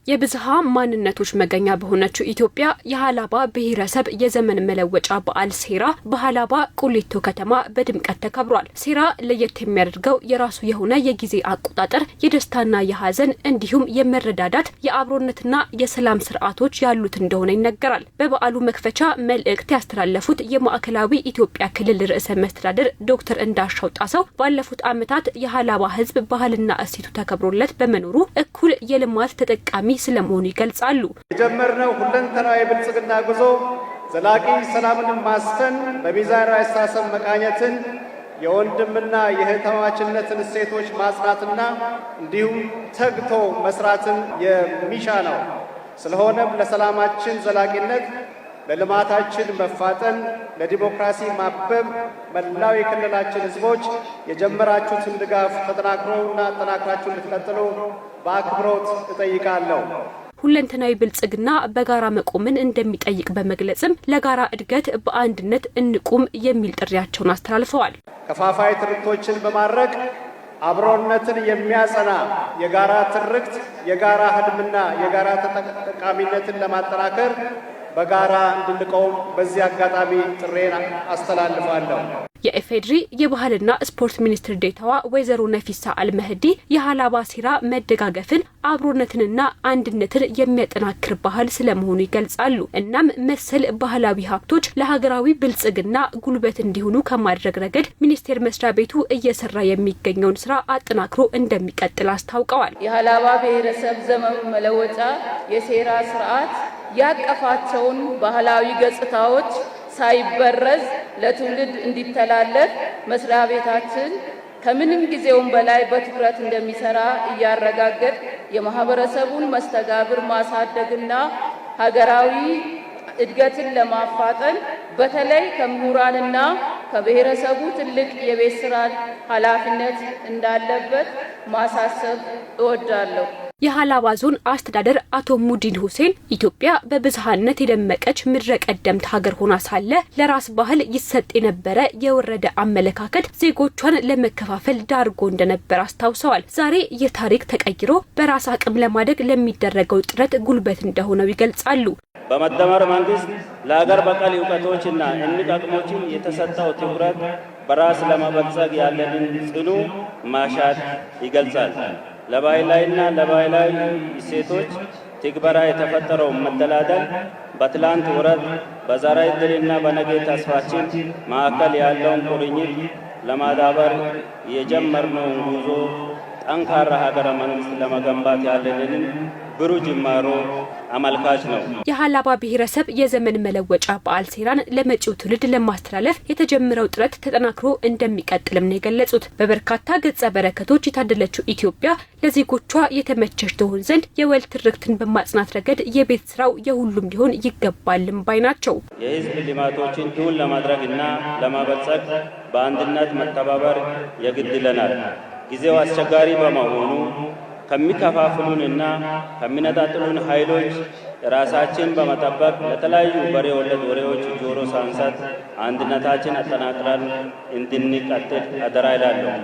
የብዝሃ ማንነቶች መገኛ በሆነችው ኢትዮጵያ የሀላባ ብሔረሰብ የዘመን መለወጫ በዓል ሴራ በሀላባ ቁሊቶ ከተማ በድምቀት ተከብሯል። ሴራ ለየት የሚያደርገው የራሱ የሆነ የጊዜ አቆጣጠር፣ የደስታና የሀዘን እንዲሁም የመረዳዳት፣ የአብሮነትና የሰላም ስርዓቶች ያሉት እንደሆነ ይነገራል። በበዓሉ መክፈቻ መልእክት ያስተላለፉት የማዕከላዊ ኢትዮጵያ ክልል ርዕሰ መስተዳድር ዶክተር እንዳሻው ጣሰው ባለፉት ዓመታት የሀላባ ሕዝብ ባህልና እሴቱ ተከብሮለት በመኖሩ እኩል የልማት ተጠቃሚ ስለመሆኑ ይገልጻሉ። የጀመርነው ሁለንተናዊ የብልጽግና ጉዞ ዘላቂ ሰላምን ማስፈን፣ በሚዛናዊ አስተሳሰብ መቃኘትን፣ የወንድምና የእህትማማችነትን እሴቶች ማጽናትና እንዲሁም ተግቶ መስራትን የሚሻ ነው። ስለሆነም ለሰላማችን ዘላቂነት፣ ለልማታችን መፋጠን፣ ለዲሞክራሲ ማበብ መላው የክልላችን ሕዝቦች የጀመራችሁትን ድጋፍ ተጠናክሮና አጠናክራችሁ እንድትቀጥሉ በአክብሮት እጠይቃለሁ። ሁለንተናዊ ብልጽግና በጋራ መቆምን እንደሚጠይቅ በመግለጽም ለጋራ እድገት በአንድነት እንቁም የሚል ጥሪያቸውን አስተላልፈዋል። ከፋፋይ ትርክቶችን በማድረቅ አብሮነትን የሚያጸና የጋራ ትርክት፣ የጋራ ህልምና የጋራ ተጠቃሚነትን ለማጠናከር በጋራ እንድንቆም በዚህ አጋጣሚ ጥሪዬን አስተላልፋለሁ። የኢፌዴሪ የባህልና ስፖርት ሚኒስትር ዴኤታዋ ወይዘሮ ነፊሳ አልመህዲ የሀላባ ሴራ መደጋገፍን፣ አብሮነትንና አንድነትን የሚያጠናክር ባህል ስለመሆኑ ይገልጻሉ። እናም መሰል ባህላዊ ሀብቶች ለሀገራዊ ብልጽግና ጉልበት እንዲሆኑ ከማድረግ ረገድ ሚኒስቴር መስሪያ ቤቱ እየሰራ የሚገኘውን ስራ አጠናክሮ እንደሚቀጥል አስታውቀዋል። የሀላባ ብሔረሰብ ዘመን መለወጫ የሴራ ስርዓት ያቀፋቸውን ባህላዊ ገጽታዎች ሳይበረዝ ለትውልድ እንዲተላለፍ መስሪያ ቤታችን ከምንም ጊዜውም በላይ በትኩረት እንደሚሰራ እያረጋገጥ የማህበረሰቡን መስተጋብር ማሳደግና ሀገራዊ እድገትን ለማፋጠን በተለይ ከምሁራንና ከብሔረሰቡ ትልቅ የቤት ስራ ኃላፊነት እንዳለበት ማሳሰብ እወዳለሁ። የሀላባ ዞን አስተዳደር አቶ ሙዲን ሁሴን ኢትዮጵያ በብዝሃነት የደመቀች ምድረ ቀደምት ሀገር ሆና ሳለ ለራስ ባህል ይሰጥ የነበረ የወረደ አመለካከት ዜጎቿን ለመከፋፈል ዳርጎ እንደነበር አስታውሰዋል። ዛሬ ይህ ታሪክ ተቀይሮ በራስ አቅም ለማደግ ለሚደረገው ጥረት ጉልበት እንደሆነው ይገልጻሉ። በመደመር መንግስት ለሀገር በቀል እውቀቶችና እምቅ አቅሞችን የተሰጠው ትኩረት በራስ ለመበልጸግ ያለንን ጽኑ ማሻት ይገልጻል። ለባህላዊና ለባህላዊ እሴቶች ትግበራ የተፈጠረው መደላደል በትላንት ውረት፣ በዛሬ ዕድልና በነገ ተስፋችን ማዕከል ያለውን ቁርኝት ለማዳበር የጀመርነውን ጉዞ ጠንካራ ሀገረ መንግስት ለመገንባት ያለንን ብሩህ ጅማሮ አመልካች ነው። የሀላባ ብሔረሰብ የዘመን መለወጫ በዓል ሴራን ለመጪው ትውልድ ለማስተላለፍ የተጀመረው ጥረት ተጠናክሮ እንደሚቀጥልም ነው የገለጹት። በበርካታ ገጸ በረከቶች የታደለችው ኢትዮጵያ ለዜጎቿ የተመቸች ትሆን ዘንድ የወል ትርክትን በማጽናት ረገድ የቤት ስራው የሁሉም ሊሆን ይገባልም ባይ ናቸው። የህዝብ ልማቶችን እውን ለማድረግና ለማበልጸግ በአንድነት መተባበር የግድ ይለናል። ጊዜው አስቸጋሪ በመሆኑ ከሚከፋፍሉንና ከሚነጣጥሉን ኃይሎች ራሳችን በመጠበቅ ለተለያዩ በሬ ወለድ ወሬዎች ጆሮ ሳንሰጥ አንድነታችን አጠናክረን እንድንቀጥል አደራ እላለሁ።